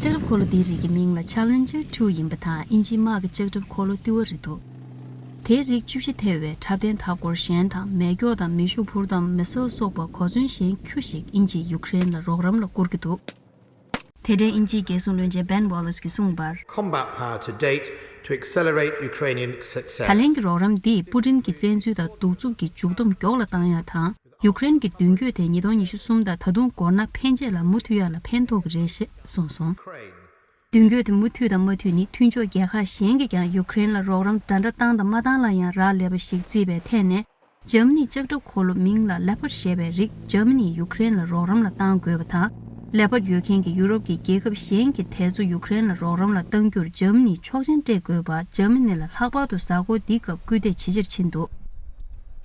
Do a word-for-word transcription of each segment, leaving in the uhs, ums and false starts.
ལྕགས་ཁྲབ་འཁོར་ལོ་འདིའི་རིགས་ཀྱི་མིང་ལ་Challenger two ཡིན་པ་དང་། དབྱིན་ཇིའི་དམག་གི་ལྕགས་ཁྲབ་འཁོར་ལོ་ཏི་བ་རེད་འདུག་དེའི་རིགས་བཅུ་བཞི་ཐེ་བའི་འཁྲབ་སྟོན་མཐའ་འཁོར་གཞན་དང་། མེ་སྒྱོགས་དང་མེ་ཤུགས་འཕུར་གཏམ། མི་སིལ་སོགས་པ་གོ་མཚོན་གཞན་ཁྱུ་ཞིག་དབྱིན་ཇིས་ཡུཀ་རེན་ལ་རོགས་རམ་ལ་བསྐུར་གྱི་འདུག་དེ་འབྲེལ་དབྱིན་ཇིའི་རྒྱལ་སྲུང་བློན་ཆེན་Ben Wallace གྱིས་གསུངས་པར། Combat power to date to accelerate Ukrainian success. ད་ལན་གྱི་རོགས་རམ་འདིས་པུ་ཏིན་གྱི་བཙན་འཛུལ་དང་གདུག་རྩུབ་ཀྱི་མཇུག་སྡོམ་མགྱོགས་ལ་བཏང་ཡག་དང་། ཡུཀ་རེན་གྱི་མདུན་སྐྱོད་དེ་ཉིས་སྟོང་ཉི་ཤུ་གསུམ་དང་ད་དུང་འགོར་ན་ཕན་ཆད་ལ་མུ་མཐུད་ཡག་ལ་ཕན་ཐོགས་ཀྱི་རེད་ཞེས་གསུངས་སོང་། མདུན་སྐྱོད་དེ་མུ་མཐུད་དང་མ་མཐུད་ནི། མཐུན་ཕྱོགས་རྒྱལ་ཁག་གཞན་གྱིས་ཀྱང་ཡུཀ་རེན་ལ་རོགས་རམ་འདྲ་འདྲ་བཏང་དང་མ་བཏང་ལ་ཡང་རག་ལས་པ་ཞིག་བརྩིས་པའི་ཐད་ནས། འཇར་མ་ནིའི་ལྕགས་ཁྲབ་འཁོར་ལོ་མིང་ལ་Leopard ཞེས་པའི་རིགས་འཇར་མ་ནིས་ཡུཀ་རེན་ལ་རོགས་རམ་ལ་བཏང་དགོས་པ་དང་། Leopard ཡོད་མཁན་གྱི་ཡུ་རོབ་ཀྱི་རྒྱལ་ཁབ་གཞན་གྱིས་དེ་ཚོ་ཡུཀ་རེན་ལ་རོགས་རམ་ལ་གཏང་རྒྱུར་འཇར་མ་ནིས་ཆོག་མཆན་སྤྲད་དགོས་པ། འཇར་མ་ནི་ལ་ལྷག་པར་དུ་གཟའ་འཁོར་འདིའི་སྐབས་སྐུལ་འདེད་ཇེ་ཆེར་ཕྱིན་འདུག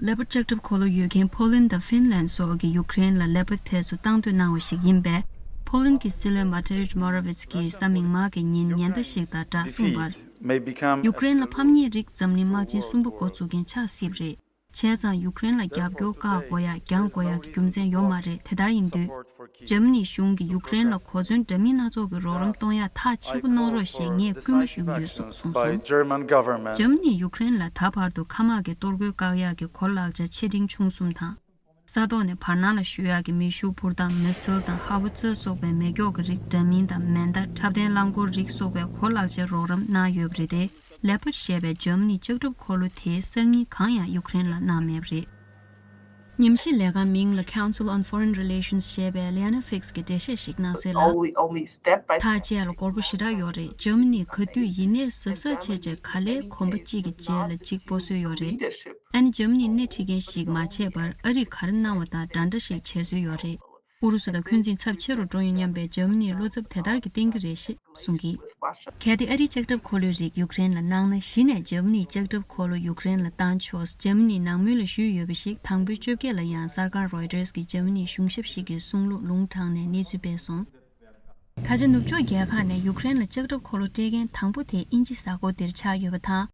Leopard ལྕགས་ཁྲབ་འཁོར་ལོ་ཡོད་མཁན་ཕོ་ལན་དང་ཧྥིན་ལན་སོགས་ཀྱིས་ཡུཀ་རེན་ལ་Leopard དེ་ཚོ་བཏང་འདོད་གནང་བ་ཞིག་ཡིན་པས། ཕོ་ལན་གྱི་སྲིད་བློན་Mateusz Morawiecz གྱིས་གཟའ་མིག་དམར་གྱི་ཉིན་ཉེན་བརྡ་ཞིག་དང་སྦྲགས་གསུངས་པར། ཡུཀ་རེན་ལ་ཕམ་ཉེས་རིགས་འཛམ་གླིང་དམག་ཆེན་གསུམ་པ་འགོ་འཛུགས་མཁན་ཆགས་སྲིད་པ་རེད། བྱས་ཙང་ཡུཀ་རེན་ལ་རྒྱབ་སྐྱོར་བཀག་དགོས་ཡ་རྒྱང་དགོས་ཡ་གི་རྒྱུ་མཚན་ཡོད་མ་རེད། དེ་ལྟར་ཡིན་དུས། འཇར་མ་ནིའི་གཞུང་གིས་ཡུཀ་རེན་ལ་གོ་མཚོན་འདྲ་མིན་སྣ་ཚོགས་ཀྱི་རོགས་རམ་གཏོང་ཡ་ཐག་ཆོད་པོ་གནང་རོགས་ཞེས་ངས་སྐུལ་མ་ཞུ་གི་ཡོད་གསུངས་སོང་། འཇར་མ་ནིས་ཡུཀ་རེན་ལ་ད་བར་དུ་མཁའ་དམག་གི་གཏོར་རྒོལ་བཀག་ཡག་གི་གོ་ལག་ཆ་ཆེ་འབྲིང་ཆུང་གསུམ་དང་། ས་ཐོག་ནས་བར་སྣང་ལ་གཞུ་ཡག་གི་མེ་ཤུགས་འཕུར་གཏམ། མི་སིལ་དང་ཧ་ཝི་ཙེར་སོགས་པའི་མེ་སྒྱོགས་ཀྱི་རིགས་འདྲ་མིན་དང་། མེ་མདའ། འཁྲབ་སྟོན་རླངས་འཁོར་རིགས་སོགས་པའི་གོ་ལག་ཆའི་རོགས་རམ་གནང་ཡོད་པ་རེད་དེ། Leopard ཞེས་པའི་འཇར་མ་ནིའི་ལྕགས་ཁྲབ་འཁོར་ལོ་དེའི་གསར་རྙིང་གང་ཡང་ཡུཀ་རེན་ལ་གནང་མེད་པ་རེད། ཉམས་ཞིབ་ལས་ཁང་མིང་ལ་Council on Foreign Relations ཞེས་པའི་Liana Fix གིས་འགྲེལ་བཤད་ཞིག་གནང་གསལ་ལ། ཐག་བཅད་ལ་འགོར་པོ་ཞེ་དྲག་ཡོད་རེད། འཇར་མ་ནི་ག་དུས་ཡིན་ནའི་གཟབ་གཟབ་བྱས་བྱས་ག་ལེར་གོམ་པ་གཅིག་གི་རྗེས་ལ་གཅིག་སྤོ་སྲོལ་ཡོད་རེད། ཨ་ནི་འཇར་མ་ནིའི་སྣེ་ཁྲིད་མཁན་ཞིག་མ་བྱས་པར་ཨ་རིས་ག་རེ་གནང་བ་དང་འདྲ་འདྲ་ཞིག་བྱེད་སྲོལ་ཡོད་རེད། ཨུ་རུ་སུ་དང་འཁོན་འཛིན་ཚབས་ཆེ་རུ་འགྲོ་ཡོང་སྙམ་པའི་འཇར་མ་ནིའི་བློ་འཚབ་དེ་ལྟར་གྱི་བསྟན་གྱི་རེད་ཞེས་གསུངས་ཀྱིས། གལ་ཏེ་ཨ་རིའི་ལྕགས་ཁྲབ་འཁོར་ལོའི་རིགས་ཡུཀ་རེན་ལ་གནང་ན། གཞི་ནས་འཇར་མ་ནིའི་ལྕགས་ཁྲབ་འཁོར་ལོ་ཡུཀ་རེན་ལ་བཏང་ཆོག་འཇར་མ་ནིས་ནང་མོལ་ལ་ཞུས་ཡོད་པ་ཞིག་དང་པོའི་བཅོ་བརྒྱད་ལ་ཡང་གསར་ཁང་Reuters གིས་འཇར་མ་ནིའི་གཞུང་ཞབས་ཤིག་གི་གསུང་ལུགས་ལུང་དྲངས་ནས་གནས་ཚུལ་སྤེལ་སོང་། ད་ཆ་ནུབ་ཕྱོགས་རྒྱལ་ཁག་ནས་ཡུཀ་རེན་ལ་ལྕགས་ཁྲབ་འཁོར་ལོ་སྤྲད་མཁན་དང་པོ་དེ་དབྱིན་ཇི་གཟའ་འཁོར་འདིར་ཆགས་ཡོད་པ་དང་།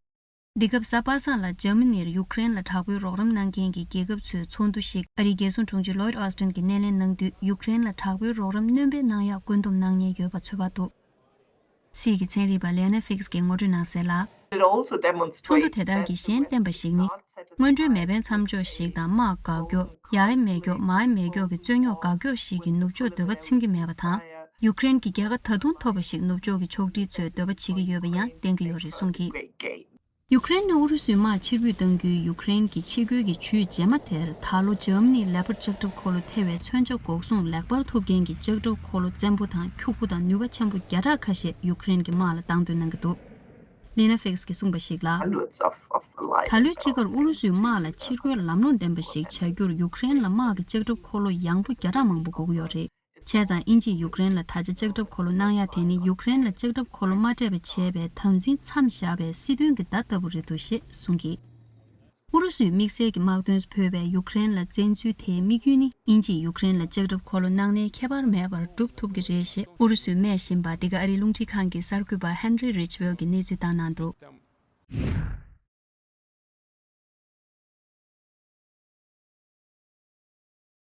འདི་སྐབས་གཟའ་པ་སངས་ལ་འཇར་མ་ནིར་ཡུཀ་རེན་ལ་དྲག་པོའི་རོགས་རམ་གནང་མཁན་གྱི་རྒྱལ་ཁབ་ཚོའི་ཚོགས་འདུ་ཞིག་ཨ་རིའི་རྒྱལ་སྲུང་དྲུང་ཆེ་Lloyd Austin གྱིས་སྣེ་ལེན་གནང་དུས། ཡུཀ་རེན་ལ་དྲག་པོའི་རོགས་རམ་སྣོན་སྤེལ་གནང་ཡག་བཀོད་འདོམས་གནང་མཁན་ཡོད་པ་ཚོད་དཔག་འདུག་སིལ་གྱི་ཚན་རིག་པ་Liana Fix གིས་ངོ་སྤྲོད་གནང་གསལ་ལ། ཚོགས་འདུ་དེ་དག་གིས་གཞན་བསྟན་པ་ཞིག་ནི། སྔོན་འགྲོའི་མེ་འཕེན་མཚམས་འཇོག་ཞིག་དང་། དམག་དགག་སྐྱོར། ཡའི་མེ་སྒྱོགས་མའི་མེ་སྒྱོགས་ཀྱི་རྩོད་རྙོག་དགག་སྐྱོར་ཞིག་གིས་ནུབ་ཕྱོགས་འདོད་པ་ཚིམ་གྱི་མེད་པ་དང་། ཡུཀ་རེན་གྱི་རྒྱལ་ཁ་ད་དུང་ཐོབ་པ་ཞིག་ནུབ་ཕྱོགས་ཀྱི་ཕྱོགས་སྒྲིག་ཚོས་འདོད་པ་བྱེད་ཀྱི་ཡོད་པ་ཡང་བསྟན་གྱི་ཡོད་རེད་གསུངས་ཀྱིས། ཡུཀ་རེན་ནས་ཨུ་རུ་སུའི་དམག་ཕྱིར་འབུད་གཏང་རྒྱུའི་ཡུཀ་རེན་གྱི་ཕྱི་རྒོལ་གྱི་ཇུས་རྗེས་མ་དེར། ད་ལོ་འཇར་མ་ནིས་ལེ་པར་ལྕགས་ཁྲབ་འཁོར་ལོ་ཐེ་བའི་མཚོན་ཆ་འགོག་སྲུང་ལེགས་པར་ཐུབ་མཁན་གྱི་ལྕགས་ཁྲབ་འཁོར་ལོ་བཙན་པོ་དང་། འཁྱུག་པོ་དང་ནུས་པ་ཆེན་པོ་བརྒྱ་ཕྲག་ཁ་ཤས་ཡུཀ་རེན་གྱི་དམག་ལ་བཏང་འདོད་གནང་གི་འདུག Liana Fix གིས་གསུངས་པ་ཞིག་ལ། ད་ལོའི་དཔྱིད་ཀར་ཨུ་རུ་སུའི་དམག་ལ་ཕྱིར་རྒོལ་ལམ་ལྷོང་ལྡན་པ་ཞིག་བྱ་རྒྱུར་ཡུཀ་རེན་ལ་དམག་གི་ལྕགས་ཁྲབ་འཁོར་ལོ་ཡང་པོ་བརྒྱ་ཕྲག་མང་པོ་དགོས་ཀྱི་ཡོད་རེད། བྱས་ཙང་དབྱིན་ཇིས་ཡུཀ་རེན་ལ་ད་ཆ་ལྕགས་ཁྲབ་འཁོར་ལོ་གནང་ཡ་དེ་ནི། ཡུཀ་རེན་ལ་ལྕགས་ཁྲབ་འཁོར་ལོ་མ་སྤྲད་པ་བྱས་པའི་དམ་འཛིན་མཚམས་བཞག་པའི་སྲིད་དོན་གྱི་བརྡ་ལྟ་བུ་རེད་འདུག་ཞེས་གསུངས་ཀྱིས། ཨུ་རུ་སུས་དམིགས་བསལ་གྱི་དམག་དོན་སུ་ཕུལ་བའི་ཡུཀ་རེན་ལ་བཙན་འཛུལ་དེའི་དམིགས་ཡུལ་ནི། དབྱིན་ཇིས་ཡུཀ་རེན་ལ་ལྕགས་ཁྲབ་འཁོར་ལོ་གནང་ནའི་ཁྱད་པར་མེད་པར་སྒྲུབ་ཐུབ་ཀྱི་རེད་ཞེས་ཨུ་རུ་སུས་སྨྲས་བཞིན་པ། འདི་ག་ཨ་རིའི་རླུང་འཕྲིན་ཁང་གི་གསར་འགོད་པ་Henry Ridgwell གྱིས་གནས་ཚུལ་བཏང་གནང་འདུག